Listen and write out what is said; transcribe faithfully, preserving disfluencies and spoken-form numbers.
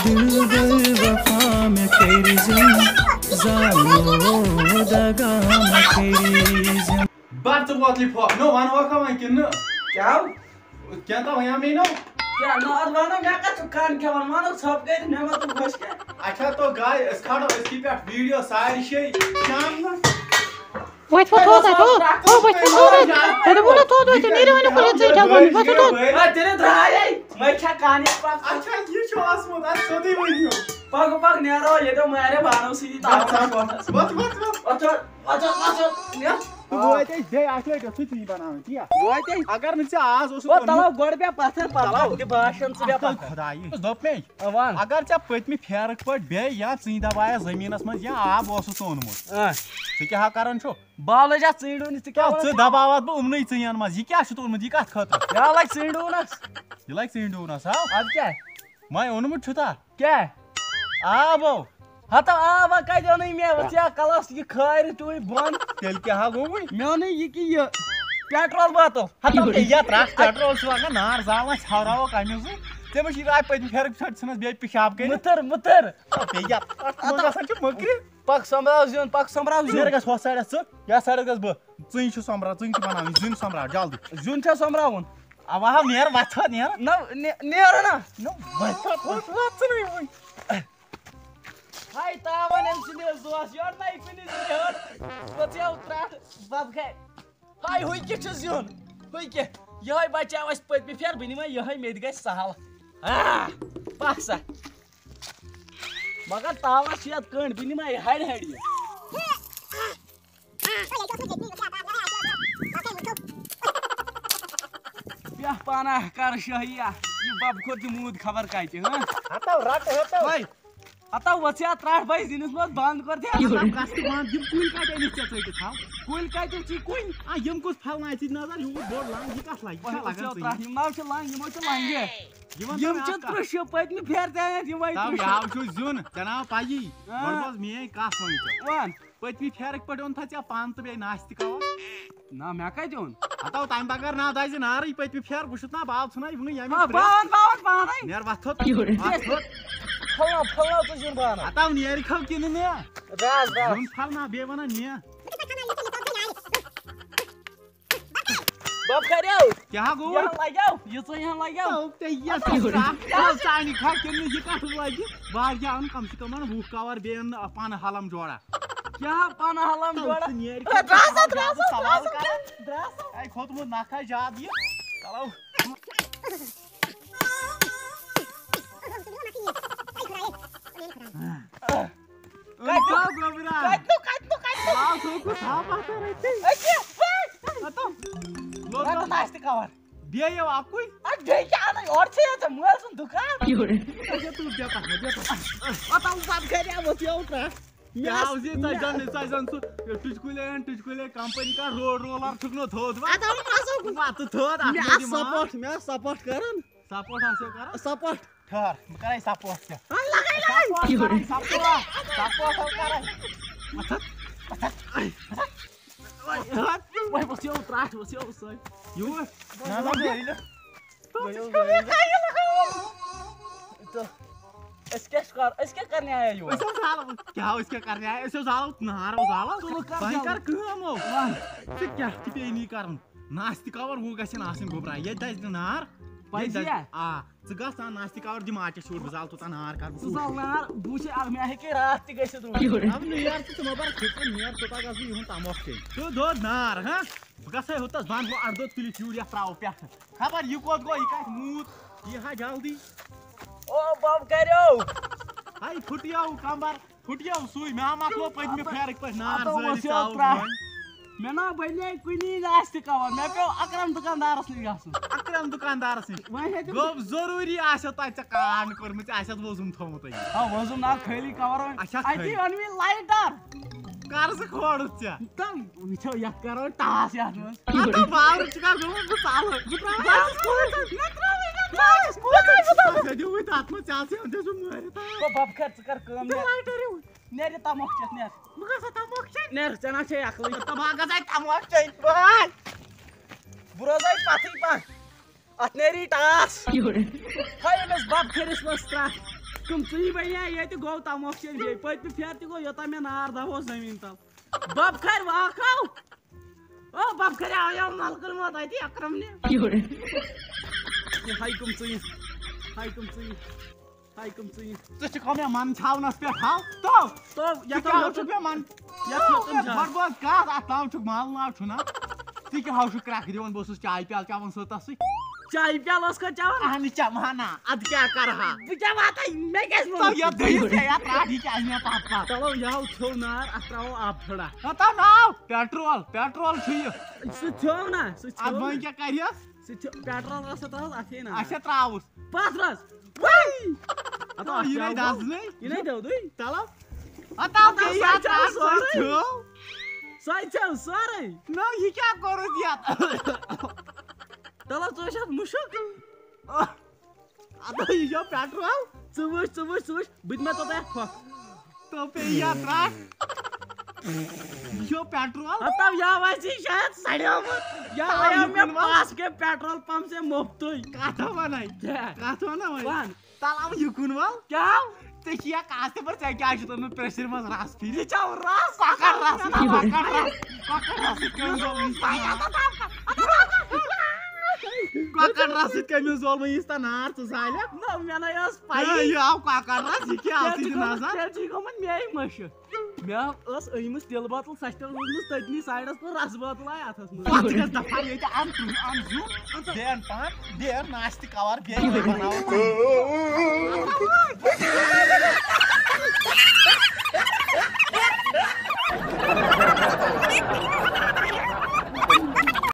دِلبر وفا مےٚ کٔرۍ زٮ۪م، زانو دگا مےٚ کٔرۍ زٮ۪م۔ بَر ژٕ وۄتلہِ پھۄکھ، نہ وَنہٕ وۄکھا وۄنۍ کِنہٕ نہٕ؟ کیٛاہ؟ کینٛہہ تہٕ وَنیٛا مےٚ نہٕ۔ کیٛاہ نہ، اَتھ وَنو مےٚ کَتھ چھُ کَن کھٮ۪وان، وَنو ژھۄپہٕ کٔرِتھ، مےٚ ما تُل خۄش کینٛہہ۔ اچھا تو گاے، أسۍ کھالو أتھی پٮ۪ٹھ ویٖڈیو سارِ شے شام نہٕ۔ وۄتھ وۄتھ تھوٚد تَتہِ، ہو، ہو، وۄتھ وۄتھ تھوٚد تَتہِ۔ مےٚ دوٚپمو نا تھوٚد وۄتھ، نیٖرِو وۄنۍ اَپٲرۍ، ژٕے چھَکھ وَنُن، وۄتھ وۄتھ تھوٚد۔ آ، تیٚلہِ درٛایے، وۄنۍ چھا کانہِ پَکھ؟ اچھا، یہِ چھُ آسمُت، اَدٕ سیوٚدُے ؤنِو۔ پَکھ، پَکھ، نیرو، ییٚتٮ۪و مارے بانو سۭتی تاوَن وۄتھ ژٕ۔ وۄتھ، وۄتھ، وۄتھ۔ وۄتھ، وۄتھ، وۄتھ، وۄتھ، نیرو۔ تہٕ وۄتھ أسۍ بیٚیہِ اَکہِ لَٹہِ یُتھُے ژٕ یہِ بَناوٕنۍ، تی یا۔ وۄتھ أسۍ۔ اگر نہٕ ژےٚ آز اوسُتھ وۄتھ، اوٚنمُت۔ تَلو گۄڈٕ بیٚہہ پَتھَر، پَتھَر، تَلو۔ دِ باشَن ژٕ بیٚہہ اَتھ پَتھَر۔ خۄدایہِ۔ دوٚپ مےٚ، آ، وَن۔ اگر ژےٚ پٔتمہِ پھیرٕکۍ پٲٹھۍ بیٚیہِ یا ژٕنۍ دَبایَس زٔمیٖنَس منٛز یا آب اوسُتھ اوٚنمُت، آ۔ ژٕ کیٛاہ ہا کَران چھُکھ؟ بالٕے چھا ژٕنٛڈوٗنِس، ژٕ کیٛاہ تہٕ ژٕ وَنان؟ دَباوَتھ بہٕ یِمنٕے ژٕنٮ۪ن منٛز۔ یہِ کیٛاہ چھُتھ اوٚنمُت؟ یہِ کَتھ خٲطرٕ؟ یہِ ہا لَگہِ ژٕنٛڈوٗنَس۔ یہِ لَگہِ ژٕنٛڈوٗنَس، ہا؟ اَدٕ کیٛاہ؟ وۄنۍ اوٚنمُت چھُتھا؟ کیٛاہ؟ آب ہو۔ ہَتو آب ہا کَتہِ اوٚنُے مےٚ؟ وۄتھ یا کَلَس یہِ کھارِ ٹُوٕے بۄن۔ تیٚلہِ کیٛاہ ہا گوٚوُے؟ مےٚ اوٚنُے یہِ کہِ یہِ پیٹرول بٲتٕل۔ ہَتو بیٚیہِ یَتھ رَٹھ پیٹرول چھُ لَگان نار زالان، ژھٮ۪وراوَکھ اَمہِ زٕ۔ ژےٚ ما چھِ راتھ پٔتمہِ پھیرٕ ژھۄٹہِ ژھٕنَس بیٚیہِ پِشاب کٔرِتھ؟ مٕتٕر، مٕتٕر۔ بیٚیہِ یَتھ، اَتھ منٛز آسان چھِ مٔکرِ۔ پَک سۄمبراو زیُن، پَک سۄمبراو زیُن۔ نیرٕ گژھ ہۄتھ سایڈَس ژٕ، یَتھ سایڈَس گژھ بہٕ۔ ژٕے چھُ سۄمبراو، ژٕے چھُ بَناوٕنۍ، زیُن سۄمبراو جلدی۔ زیُن چھا سۄمبراوُن؟ اَوا ہا، نیر وَتھ ہا، نیر۔ نہ، نے-، نیر نا۔ نہ، وَتھ ہا، وَتھ، وَتھ ژٕ نَے وٕنۍ۔ ہاے تاوَن أمۍ سٕنٛدِس دۄہَس، یورٕ نَے کُنہِ زِ ہیوٚر۔ پٔژھیو ترٛٹھ، بَب گٔے۔ ہاے، ہُہ کیٛاہ چھُ زیُن؟ ہُہ کیٛاہ؟ یِہوٚے بَچاو اَسہِ پٔتمہِ پھِرِ، بہٕ نِمَے یِہوٚے، مےٚ تہِ گژھِ سَہَل۔ آ، پَکھ سا۔ مگر تاوَس چھِ یَتھ کٔنٛڈۍ، بہٕ نِمَے ہَڑِ ہَڑِ یہِ۔ بیٚہہ پانہ کر شٲہی، یہِ بَب کھوٚت تہِ موٗد خبر کَتہِ، ہہ؟ ہَتو رَٹہٕ، ہَتو۔ وَے، ہَتو وٕژھ یا ترٛٹھ بَے زِنِس منٛز بنٛد کٔر تہِ۔ ہَتو کَس تہِ بنٛد، یِم کُلۍ کَتہِ أنِتھ ژےٚ ژٔٹِتھ، ہاو؟ کُلۍ کَتہِ چھِ کُلۍ؟ آ، یِم کُس پھَلناوِ ژٕ نظر، یوٗت بوٚڑ لنٛگ، یہِ کَتھ لَگہِ؟ یہِ وَے چھا وٕژھ لَگان یا ژٕے؟ ترٛٹھ، یِم ناو چھِ لنٛگ، یِمو چھِ لَنٛگہِ۔ یِمَن یِم تَر چھِ اَکھ کَتھ۔ ترٛشہِ، پٔتمہِ پھیرِ تہِ أنِتھ یِمَے تَو ترٛشہِ۔ یہِ ہاو چھُ زیُن، ژےٚ ناو پَیی۔ آ۔ گۄڈٕ بوز میٛٲنۍ کَتھ وۄنۍ ژٕ۔ وَن۔ پٔتمہِ پھیرٕکۍ پٲٹھۍ اوٚن تھا ژےٚ پَن تہٕ بیٚیہِ ناستہِ کَوا؟ نہ، مےٚ کَتہِ اوٚن؟ ہَتو تَمہِ بغٲر نہ دَزِ نارٕے پٔتمہِ پھیرٕ، بہٕ چھُس نہ باو ژھٕنان یِمنٕے ییٚمہِ آ، پھیرٕ۔ بہٕ اَنہٕ، بہٕ اَنہٕ پانَے۔ نیر وَتھ تھوٚد، وَتھ تھوٚد۔ پھلنا، پھلنا ژٕ زیُن بہٕ اَنہٕ۔ ہَتو نیرِ کھو کِنہٕ نہ؟ راز، راز۔ زیُن پھلنا بیٚیہِ وَنان نہ۔ بَب کَریو۔ کیٛاہ گوٚو؟ یہِ ہن لَگیو، یہِ ژٕ یہِ ہن لَگیو۔ تو تے یَتھ اَتھ کَتھ کَتھ؟ ژاپھ، ژاپھ ژانہِ کھا کِنہٕ یہِ کَتھ لَگہِ؟ واریاہ اَن کَم سے کَم اَن وُہ کَوَر بیٚیہِ اَن پَنہٕ ہَلَم جوڑا۔ کیٛاہ پَنہٕ ہَلَم اے، جوڑا؟ ژٕ نیرِ اے، درٛاو سا، کھا درٛاو سا، سوال درٛاو سا، کَران؟ درٛاو سا۔ اے، کھوٚتمُت نَکھٕ جادٕ یہِ۔ چلو۔ کَتہِ؟ کَتہِ نو، کَتہِ نو، کَتہِ نو؟ آو، ژٕ اوسُکھ تھاو پَتھر أتی۔ أتی، ہے۔ ہَتو۔ لوٚگ رَٹُن آسہِ تہِ کَوَر۔ بیٚیہِ یِیو اَکُے۔ اَدٕ بیٚیہِ کیٛاہ اَنَے؟ اورٕ چھِ ییٚتہِ مٲلۍ سُنٛد دُکان۔ اچھا، تُل بیٚہہ پَتہٕ، بیٚہہ پَتہٕ۔ ہَتو پَتہٕ کَرِ ہا وۄتھ یَوٕ ترٛٹھ۔ مےٚ کیٛاہ آس-، آو زِ ژَے مےٚ زَن، ژَے زَن سُہ ٹُچکُلے اَن، ٹُچکُلے کمپنی کا روڈ رولر چھُکھ نہٕ تھوٚد وۄنۍ۔ اَدٕ اَوٕ مَزٕ۔ وَتہٕ تھوٚد، اَتھ مےٚ منٛز آس دِ ماز۔ سپورٹ، مےٚ آس سپورٹ کَرُن۔ سپورٹ آسیو کَران؟ سپورٹ۔ ٹھہر، بہٕ کَرَے سپورٹ ژےٚ۔ اَدٕ لَگَے لَگَے۔ سپورٹ کَرَے، سپورٹ۔ سپورٹ ہو کَرَے۔ وۄتھ، وۄتھ۔ وۄتھ۔ وۄنۍ بَس یو ترٛٹھ، بَس یو سۭتۍ۔ یوٗر۔ نہ، نہ، نہ، نہ۔ تہٕ أسۍ کیٛاہ چھِ کَر-، أسۍ کیٛاہ کَرنہِ آیے یور؟ أسۍ حظ زالو، کیٛاہ أسۍ کیٛاہ کَرنہِ آیے؟ أسۍ حظ زالو نار، حظ زالو۔ ژٕ وۄنۍ کَر وۄنۍ کَر کٲم، ہو۔ وَن۔ ژٕ کیٛاہ تہِ پیٚیہِ نہٕ یہِ کَرُن۔ ناستہِ کَوَر وُہ گژھن آسٕنۍ گوٚبرا۔ ییٚتہِ دَزِ نہٕ نار۔ ییٚتہِ پَزِیا؟ دَزِ-، آ، ژٕ گژھ تام ناستہِ کَوَر دِ ماچَس چھوٚٹ، بہٕ زالہٕ توٚتام نار کَرٕ بہٕ ژٕ کوٗشِش۔ زال نار، بہٕ وٕچھِ، آ، مےٚ ہیٚکہِ راتھ تہِ گٔژھِتھ وٕنہِ۔ اَدٕ نیر ژٕ، ژٕ مہ بَر فِکر، نیر کوٚت گژھٕ بہٕ یِہُنٛد تَموکھ چیٚنۍ۔ ژٕ دوٚد نار، ہہ؟ بہٕ گژھے ہوٚتَس، بہٕ اَنہٕ ہُہ اَردوٚد تُلِتھ یوٗرۍ یَتھ ترٛاوو پٮ۪ٹھٕ۔ خبر یہِ کوٚت گوٚو، یہِ کَتہِ موٗد، یہِ ہا جلدی۔ او بَب کَریو۔ ہَے پھُٹیو کَمبَر، پھُٹیو سُے، مےٚ ہا مۄکلو پٔتمہِ پھیرٕکۍ پٲٹھۍ نار ہَتو زٲلِتھ وَسیو ژاوُس ترٛٹھ۔ وۄنۍ۔ مےٚ نا بَنے کُنی ناستہِ کَوَر، مےٚ پیوٚو اَکرَم دُکاندارَس نِش گژھُن۔ اَکرَم دُکاندارَس نِش؟ وۄنۍ ہیٚتِم گوٚو ضروٗری آسیو تَتہِ ژےٚ کان کوٚرمُت، ژےٚ آسیٚتھ وۄزُم تھوٚمُت أتی۔ آ، وۄزُم نا خٲلی کَوَر وۄنۍ۔ اچھا، اَتی خٲلی۔ أنۍ مےٚ لایٹَر۔ کر زٕ کھولُکھ ژےٚ؟ تَم وٕچھو یَتھ کَرو ٹاس یَتھ منٛز۔ اَتھ ہا باورٕ چھُ کَر گوٚمُت، بہٕ ژَلہٕ۔ بہٕ ترٛاوٕ۔ بہٕ چھُس کوٗتاہ۔ مےٚ ترٛاوٕے، مےٚ ترٛاوٕے۔ بہٕ چھُس کوٗتاہ۔ ژےٚ دِیُتوُے تَتھ منٛز، ژےٚ آسہٕ یِوان، ژےٚ چھُ مٲرِتھ۔ گوٚو بَب کھٮ۪تھ، ژٕ کَر کٲم، ژٕ نیر۔ لایٹَر یِوُے۔ نیر یہِ تَموکھ چٮ۪تھ، نیر۔ بہٕ گژھٕ ہا تَموکھ چٮ۪نہِ۔ نیر، ژےٚ نا چھے عقلٕے۔ تہٕ بہٕ ہا گژھٕ ہا تَموکھ چٮ۪نہِ۔ بہٕ روزٕ ہا پَتھٕے پَتھ۔ اَتھ نیری ٹاس۔ یورٕ۔ ہاے، أمِس بَب کھٔرِس منٛز ترٛٹھ۔ کٕم ژٕے بَنے ییٚتہِ گوٚو تَموکھ چیٚنۍ بیٚیہِ۔ پٔتمہِ پھِرِ تہِ گوٚو یوٚتام مےٚ نار دَبوو زٔمیٖن تَل۔ بَب کھَرِ واکھو۔ او بَب کھَرِ آیو مَلکُن ووت اَتہِ اَکرَم نہِ۔ ہاے کٕم ژٕے، ہاے کٕم ژٕے، ہاے کٕم ژٕے۔ ژٕ چھُکھ مےٚ من چھاونَس پٮ۪ٹھ، ہاو؟ تو، تو، یَتھ ژٕ کیٛاہ ہاو چھُکھ مےٚ من؟ یَتھ مےٚ تِم چھا؟ گۄڈٕ بوز کَتھ، اَتھ ناو چھُکھ مَل ناو چھُنہ؟ ژٕ کیٛاہ ہاو چھُکھ کرٛٮ۪کھ دِوان؟ بہٕ اوسُس چاے پیٛالہٕ چٮ۪وان سۭتۍ تَسٕے۔ چاے پیٛالہٕ اوس کَتھ چٮ۪وان؟ اَہَنہِ چٮ۪مہٕ ہا نا، اَدٕ کیٛاہ کَرٕ ہا؟ بہٕ کیٛاہ واتَے؟ مےٚ کیٛازِ ووٚنُتھ؟ تو یَتھ دٔیِس ژےٚ یَتھ رَٹھ، یہِ کیٛازِ مےٚ پَتھ پَتھ؟ چلو، یہِ ہاو ژھیوٚو نار، اَتھ ترٛاوو آب تھوڑا۔ ہَتاو ناو، پیٹرول، پیٹرول چھُ یہِ۔ سُہ ژھیوٚو نا، سُہ اَدٕ ژھیوٚو وۄنۍ نا۔ کیٛاہ کَرِہَس؟ سُہ چھُ پیٹرول رَس ترٛاوُس اَتھے نا۔ اچھا، ترٛاوُس۔ پَتھ رَس۔ وَے۔ ہَتاو، تو یہِ نَے اَتھ ترٛاوُس۔ دَزنٕے۔ یہِ نَے دَزنٕے۔ تَلو۔ ہَتاو ہَتاو بیٚیہِ سۄ اَتھ چھَو رَس سورُے۔ ژھیوٚو۔ سۄے ژھیوٚو سورُے۔ نہ، یہِ کیٛاہ کوٚرُتھ یَتھ؟ تَلو، ژٕ وٕچھ اَتھ مُشُک۔ اَدٕ یہِ چھُ پیٹرول۔ ژٕ وٕچھ، ژٕ وٕچھ، ژٕ وٕچھ، بہٕ دِمے ژےٚ تۄہہِ پھۄکھ۔ تو پے یا ترٛٹھ۔ یہِ چھُ پیٹرول۔ ہتو یا ویسے شاید سڑیومُت۔ یا تَوَے لگیو یہِ مےٚ کُن وَل۔ پاس کے پیٹرول پمپ سے مفتٕے۔ کتھ وَنَے؟ کیٛاہ؟ کتھ وَنَے؟ وَن۔ تَلہٕ یہِ کُن وَل۔ کیٛاہ؟ ژےٚ چھِ یا کاسہِ پٮ۪ٹھ، ژےٚ کیٛاہ چھُ تھوٚومُت پریشرِ منٛز رس پھِرِتھ؟ یہِ چھَو رس؟ کۄکر رس، کۄکر رس، کۄکر رس سۭتۍ کٔمۍ زول وٕنِس تام نار؟ کۄکر رس سۭتۍ کٔمۍ زول وٕنِس تام نار، ژٕ زالکھ؟ نہ، مےٚ نَے ٲس پَیی۔ ہے، یہِ آو کۄکر رس، یہِ کیٛاہ آو تیٚلہِ ژٕ چھُے دِ گوٚمُت، نظر؟ تیٚلہِ چھُے گوٚمُت مے مٔشِتھ۔ مےٚ ٲس أنۍمٕژ تِلہٕ بٲتٕل، سۄ چھِ تیٚلہِ روٗزمٕژ تٔتنی سایڈَس تہٕ رس بٲتٕل آے اَتھَس منٛز۔ پتہٕ گژھ دفعہ ییٚتہِ اَن، اَن زیُن، بیٚیہِ اَن پان، بیٚیہِ اَن ناشتہٕ کَوَر، بیٚیہِ یِہوٚے بَناوو۔